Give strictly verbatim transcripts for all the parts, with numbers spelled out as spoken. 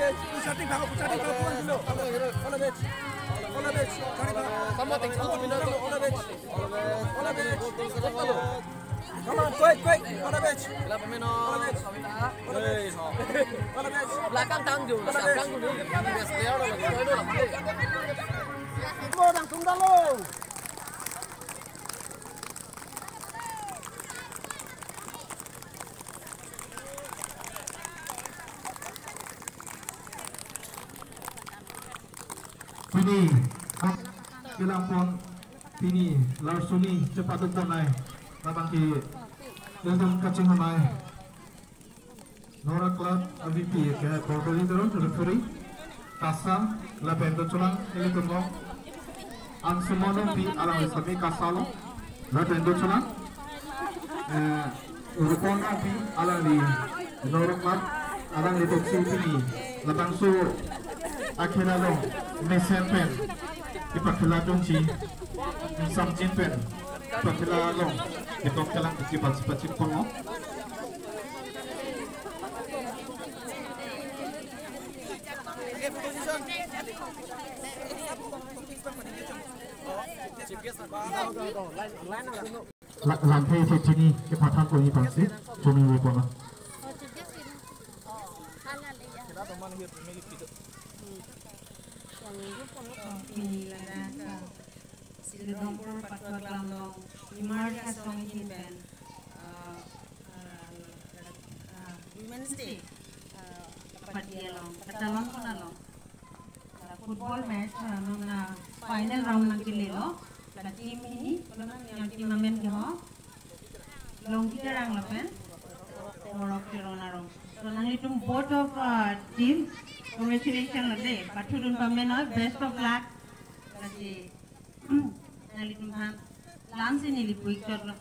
batch. Push hard-in bhang, push hard-in bhang, push hard-in bhang. All the batch. All the batch. All the batch. Come on, quick, quick. All the batch. All the batch. All the batch. Belakang tanggung, belakang tanggung. Best player lo, lo, lo, lo. Mo dang tunggal lo. Pini, kelangpon, pini, larsuni, chepaduk ponai, labang ke, Lildon kachinghon ai. Nora Club, A V P, ke coordinator, referee, Kasa, lapen docholang, ilitum along. Ansuman Rongpi, alangli sami Kasa along, lapen docholang. Eh, Rupon Rongpi, alangli Nora Club, alangli toksi pini, labangso akhela along, mesen pen, kepakhela dungji, samjin pen, kepakhela along, ketok kelang kechi pachi pachi pongo. La-, lamthe isi chini kepathan ko ni pangsi, chini we kono. Pini ladak, ah, Silidongpur Patwa Klam along, Nimar Asong ahin pen, ah, ah, ah, Women's Day, ah, party along, katalon pon along. Ah, football match, ah, nang, ah, final round nangkelelo. La team hini, kono nang yang team amen ke ho? Longki Terang lapen Morok Teron arong. So nanglitum both of, uh, team, congratulations lo de. Pathudun pamenoi, best of luck. Lasi nanglitum aphan lamsi neli pu-ik chotlo.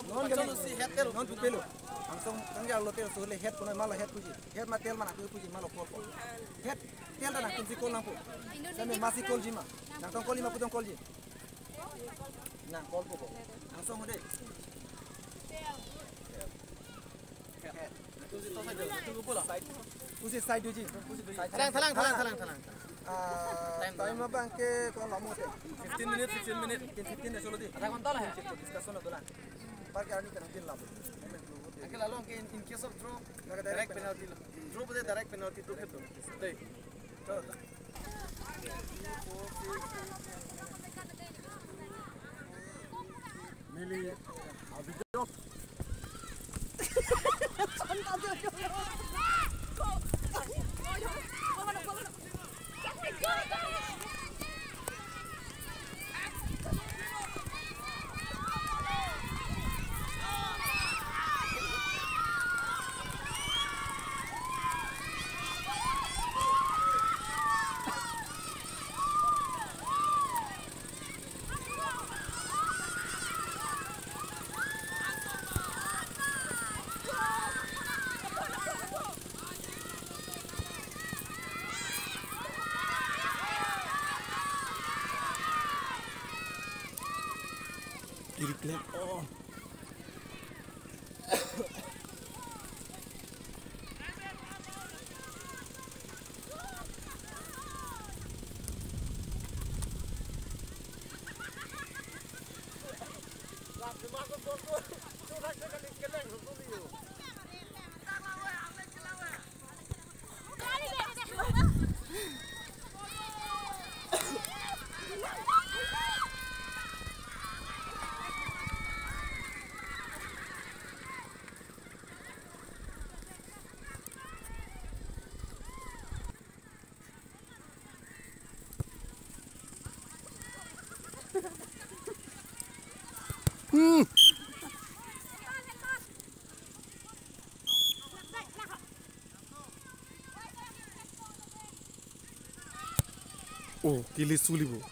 Non gani, non pupelo. Angsong kangjar lo tel so le het kono ma lo het puji. Het ma tel ma nangpu puji ma lo kol kol. Het tel ta nangtumsi kol nangpo. Same masi kolji ma. Nangtong kolji ma putong kolji. Nang kol po. Angsong hode. Pusi side doji. Thalang, thalang, thalang, thalang, thalang. Ah, time abang ke ko-an lo mo te? Fifteen minutes, fifteen minutes. Fifteen, fifteen na cholo di. Adha ghonta lo hai. Discussion lo dolang. Par ke ani kana din labo. Uncle, along ke in, in case of draw, direct penalty lo. Draw pu de direct penalty to khet do. Dei. Cholo. Neli, ah, video. Kiri klem. Oh. Hmm. Oh, kili sulibo.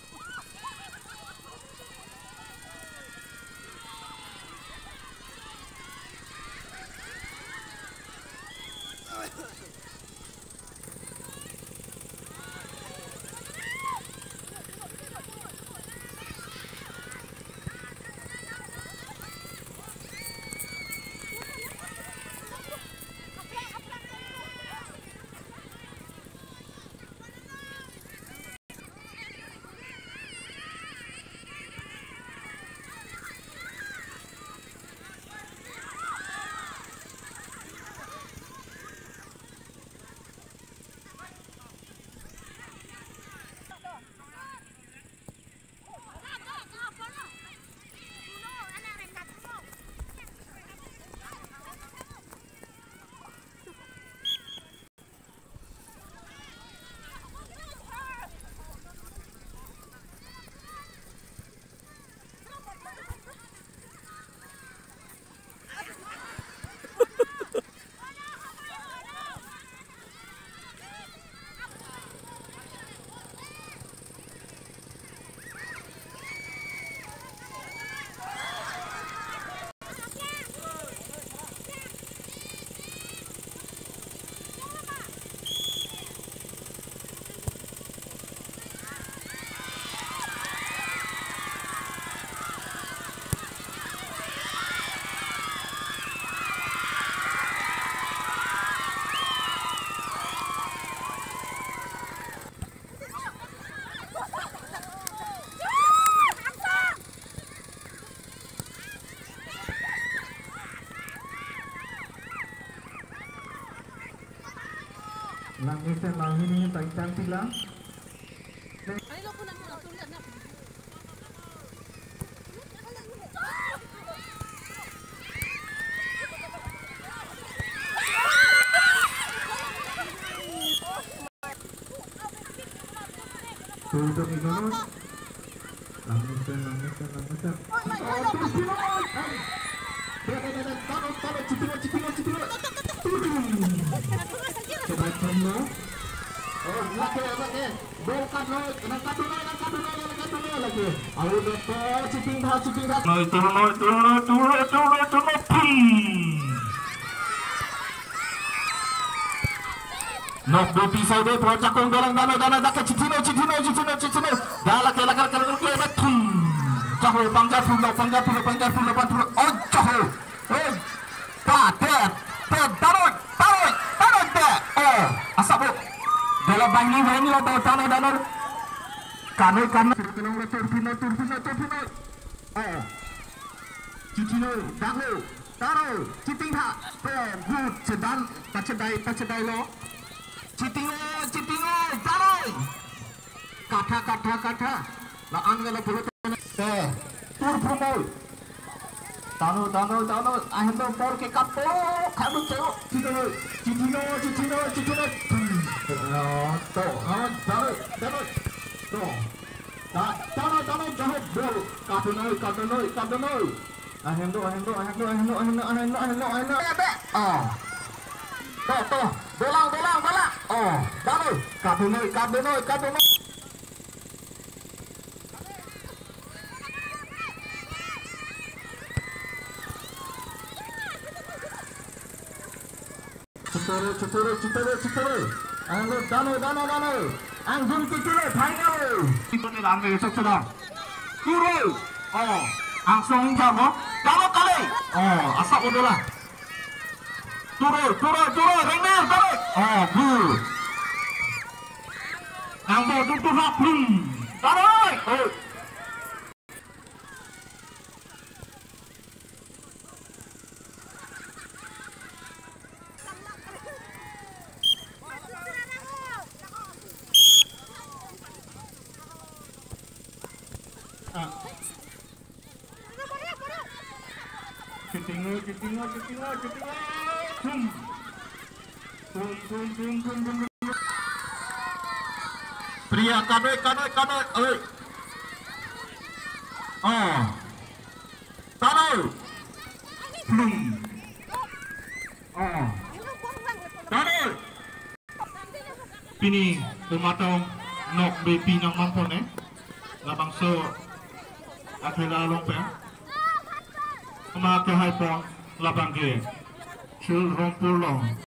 Langmesen, Langmesen, tang tang tila. Tutup inono. Langmesen, Langmesen, Langmesen. Oh, terus Tino. Dek, dek, dek, dek. Tano, Tano, Citino, Citino, Citino. Tutup. Coba Tino. Oh, lagi, lagi. Bol katlo, nang katlo, nang katlo, nang katlo lagi. Ayo, dek, Citingtha, Citingtha. Noi, Tino, Tino, Tino, Tino, Tino, pum. Nok duti side pro jakong dorong Dano, Dano, dak ke Citino, Citino, Citino, Citino. Dak lake, lake, lake, lake, lake, thum. Jaho, pangja, phulo, pangja, phulo, pangja, phulo, pangja, phulo. Oh, jaho. Eh, pa, tet, tet, Dano, Dano, Dano, tet. Oh, asap, oh. Dala bangi, bangi, lo, Dano, Dano. Kano, kano. Turpino, turpino, turpino, turpino. Oh. Citino, Dano, Dano, Citingtha, pe, gut, chedan, pachedai, pachedai lo. Citingo, Citingo, Dano. Katha, katha, katha. La-an gala bolo, pe, turpumol. Dano, Dano, Dano, ahem lo bol ke kapo, kamu ceo. Citino, Citino, Citino, Citino. Hmm. Oh, to, oh, Dano, Dano. To. Ta-, Dano, Dano, jaho bol. Katunoi, katunoi, katunoi. Ahem do, ahem do, ahem do, ahem do, ahem do, ahem do, ahem do, ahem do. Ebe. Oh. To, to. Dolang, dolang, dolang. Oh. Dano. Katunoi, katunoi, katunoi. Chutore, chutore, chutore, chutore. Anglo Dano, Dano, Dano. Anggun chutore, final. Ipon ni lambe, chutore. Kuro. Oh. Angsong ingjam mo. Dalo kali. Oh, asap udola. Turoi, turoi, turoi, Rengner, tarik. Oh, good. Nangbo dup dup hap, hmm. Tarik. Oh. Ah. Kitingo, kitingo, kitingo, kitingo. Thum. Thum, thum, thum, thum, thum, thum. Priya, kadoi, kadoi, kadoi. Oi. Oh. Tarik. Thum. Oh. Tarik. Pini komat atum nokbe pi nangmanpon ne. Labangso akhela along pen. Komat ke haipon labang ke. Children Purlong.